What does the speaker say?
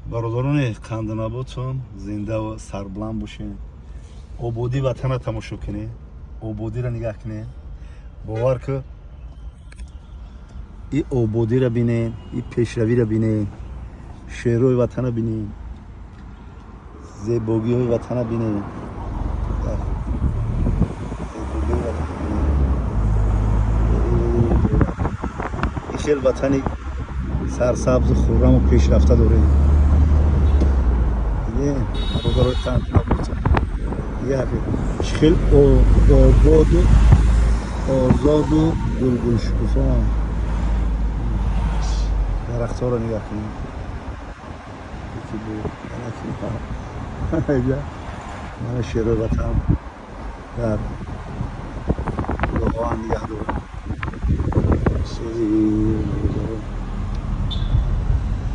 Бародарони қанднаботон, зиндаву сарбуланд бошед. Ободии ватана тамошо кунед, ободиро нигаҳ кунед. Бовар ку, и ободиро бинед, и пешравиро бинед, шерои ватана бинед, зебогиҳои ватана бинед, зебогиҳои ватана бинед. И хел ватани сарсабзу хурраму пешрафта дорем. Дидем, бародарои қанднаботон, чӣ хел ободу озоду гулгулшукуфон. Дарахтҳоро нигаҳ кунед. Яки буд, мана шерои ватан дар худованд нигаҳ дорам.